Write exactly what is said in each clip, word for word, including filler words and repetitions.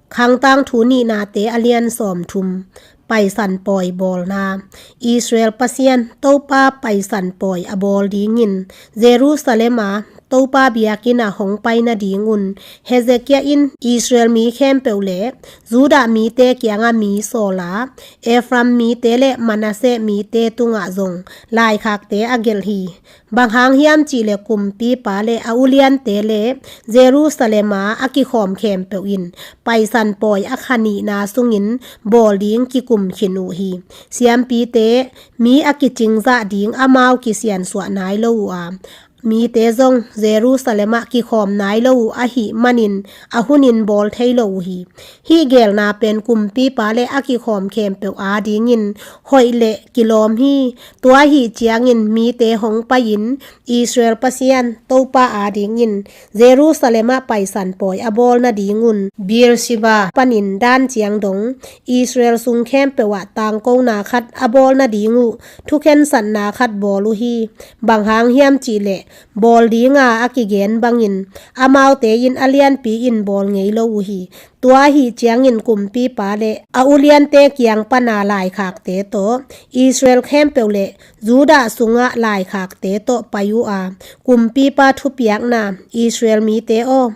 Khangtangthu nihnate a lian sawmthum. Paisan pawi bawlna. Israel Pasian Topa paisan pawi a bawl dingin Jerusalem a Topa biakinn ah hong pai nadingun Hezekiah in Israel mi khempeuh le Judah mite kiangah mi sawla, Ephraim mite le Manasseh mite tungah zong laikhakte a gelh hi. Bang hang hiam cihleh kumpipa le a uliante le Jerusalem a a kikhawm khempeuh in paisan pawi a kha nihna sungin bawl ding kikum khin uh hi. Siampite mi a kicingzah ding amau kisiansuah nai lo uh a, mite zong Jerusalem ah kikhawm nai lo uh ahih manin a hunin bawl thei lo uh hi. Hih geelna pen kumpipa le a kikhawm khempeuh adingin hoih le kilawm hi. Tua ahih ciangin mite hong pai-in Israel Pasian Topa adingin Jerusalem ah paisan pawi a bawl nadingun Beersheba panin Dan ciang dong Israel sung khempeuh ah tangkona khat a bawl nading uh thukhensatna khat bawl uh hi. Bang hang hiam cihleh bawl dinga a kigen bangin amaute in a lianpi in bawl ngei lo uh hi. Tua ahih ciangin kumpipa le a uliante kiang pana laikhakte tawh Israel khempeuh le Judah sungah laikhakte tawh pai uh a, kumpipa thupiakna, Israel mite aw,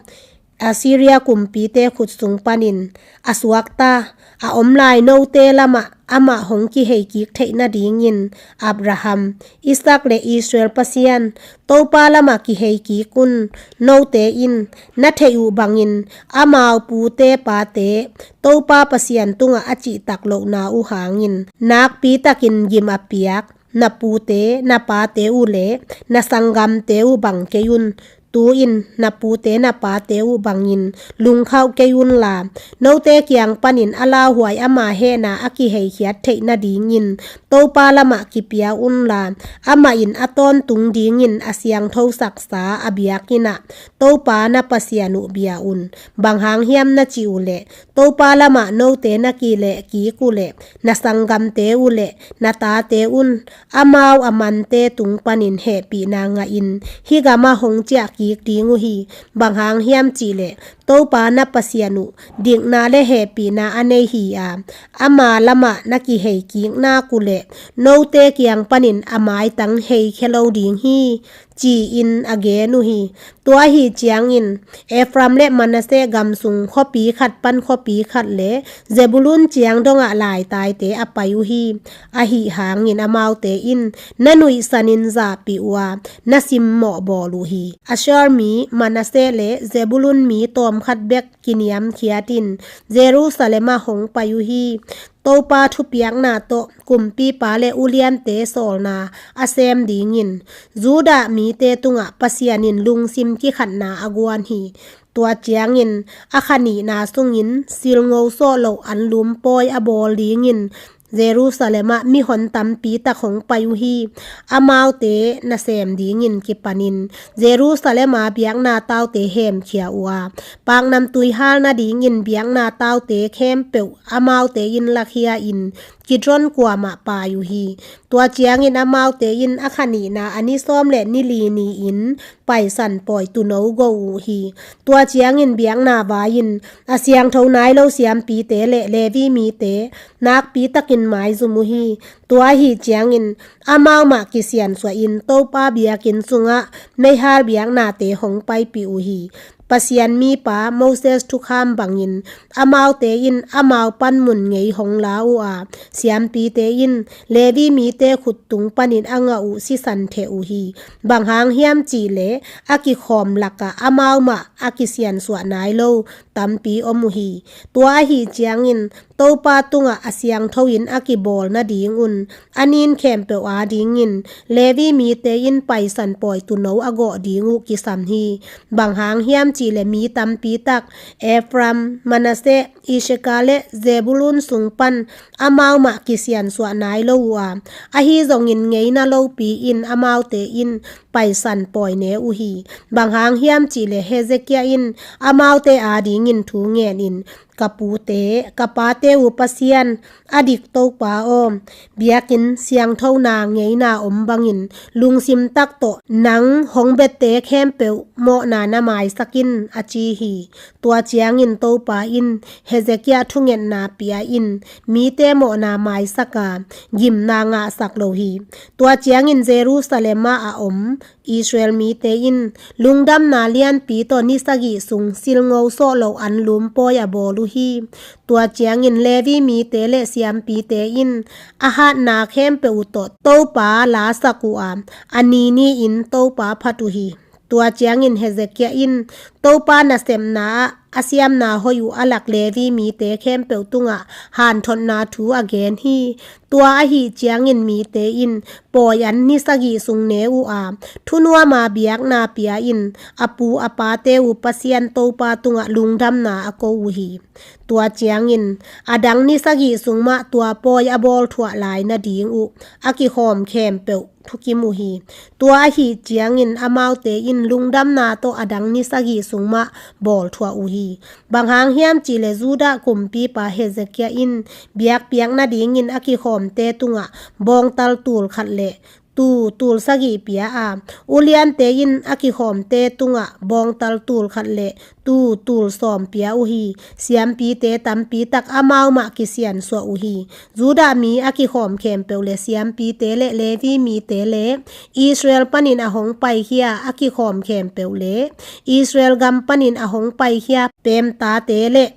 Assyria kumpite khut sung panin a suakta a om lai note lamah amah hong kihei kik theih nadingin Abraham, Isaac le Israel Pasian Topa lamah kihei kik un. Note in na theih uh bangin amau pute pate Topa Pasian tungah a cihtak lohna uh hangin nakpi takin gim a piak na pute na pate uh le na sanggamte uh bang kei un. Tu-in na pute na pate uh bangin lungkhauh kei unla, note kiang panin a lauhuai ama hehna a kiheikhiat theih nadingin Topa lamah kipia unla, amah in a tawntung dingin a siangtho saksa a biakinn ah Topa na Pasian uh bia un. Bang hang hiam na cih uhleh Topa lamah note na kileh kik uhleh na sanggamte uhleh na tate un amau a mante tung panin hehpihna ngahin hih gamah hong ciah kik ding uh hi. Bang hang hiam cihleh Topa na Pasian uh dikna le hehpihna a nei hi a, ama lamah na kihei kik nak uhleh note kiang panin a maitang heikhia lo ding hi, ci-in a gen uh hi. Tua ahih ciangin Ephraim le Manasseh gam sung khuapi khat pan khuapi khat le Zebulun ciang dongah laitaite a pai uh hi. Ahi hangin amaute in na nuihsanin zahpih uh a, na simmawh bawl uh hi. Asher mi, Manasseh le Zebulun mi tawmkhat bek kiniamkhiatin Jerusalem ah hong pai uh hi. Topa thupiakna tawh kumpipa le uliante sawlna a sem dingin Judah mite tungah Pasian in lungsim kikhatna a guan hi. Tua ciangin a kha nihna sungin silngo sawh loh anlum pawi a bawl dingin Jerusalem ah mihon tampi tak hong pai uh hi. Amaute nasem dingin kipanin Jerusalem a biakna taute hemkhia uh a, paknamtui hal nadingin biakna taute khempeuh amaute in lakhia-in Kidron kuamah pai uh hi. Tua ciangin amaute in a kha nihna a ni sawm le ni li ni-in paisan pawi tuuno go uh hi. Tua ciangin biakna vai-in a siangtho nai lo siampite le Levi mite nakpi takin maizum uh hi. Tua ahih ciangin amau mah kisiansuahin Topa biakinn sungah meihal biaknate hong paipih uh hi. Pasian mipa Moses thukham bangin amaute in amau panmun ngei hong la uh a, siampite in Levi mite khut tung panin a ngah uh sisan theh uh hi. Bang hang hiam cihleh a kikhawm lakah amau mah a kisiansuah nai lo tampi om uh hi. Tua ahih ciangin Topa tungah a siangtho in a kibawl nadingun a nin khempeuh adingin Levi mite in paisan pawi tuuno a gawh ding uh kisam hi. Bang hang hiam cihleh mi tampi tak Ephraim, Manasseh, Issachar le Zebulun sung pan amau mah kisiansuah nai lo uh a, ahi zongin ngeina lopi in amaute in paisan pawi ne uh hi. Bang hang hiam cihleh Hezekiah in amaute adingin thu ngenin Ka pute, ka pate uh Pasian, a dik Topa aw, biakinn siangthona ngeina om bangin lungsim tak tawh nang hong bette khempeuh mawhna na maisak in, a ci hi. Tua ciangin Topa in Hezekiah thungetna pia in mite mawhna maisak a, gimna ngahsak lo hi. Tua ciangin Jerusalem ah a om Israel mite in lungdamna lianpi tawh ni sagih sung silngo sawh lo anlum pawi a bawl uh hi. Tua ciangin Levi mite le siampite in a hatna khempeuh uh tawh Topa lasak uh a, a ni ni-in Topa phat uh hi. Tua ciangin Hezekiah in Topa nasepna ah a siamna hoih uh a lak Levi mite khempeuh tungah hanthotna thu a gen hi. Tua ahih ciangin mite in pawi an ni sagih sung ne uh a, thunuama biakna pia in a pu a pate uh Pasian Topa tungah lungdamna a ko uh hi. Tua ciangin a dang ni sagih sung mah tua pawi a bawlthuah lai nading uh a kikhawm khempeuh thukim uh hi. Tua ahih ciangin amaute in lungdamna tawh a dang ni sagih sung mah bawlthuah uh hi. Bang hang hiam cihleh Judah kumpipa Hezekiah in biakpiak nadingin a kikhawmte tungah bawngtal tul khat le tuu tul sagih pia a, uliante in a kikhawmte tungah bawngtal tul khat le tuu tul sawm pia uh hi. Siampite tampi tak amau mah kisiansuah uh hi. Judah mi a kikhawm khempeuh le siampite le Levi mite le Israel panin a hong paikhia a kikhawm khempeuh le Israel gam panin a hong paikhia pemtate le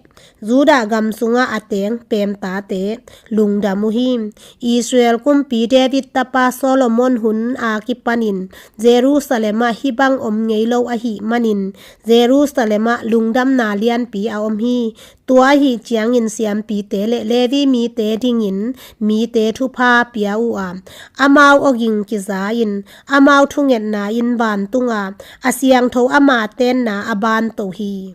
Judah gam sungah a teng pemtate lungdam uh hi. Israel kumpi David tapa Solomon hun a kipanin Jerusalem ah hih bang om ngei lo ahih manin Jerusalem ah lungdamna lianpi a om hi. Tua ahih ciangin siampite le Levi mite dingin mite thupha pia uh a, amau awging kiza in amau thungetna in vantunga a siangtho ama tenna a banto hi.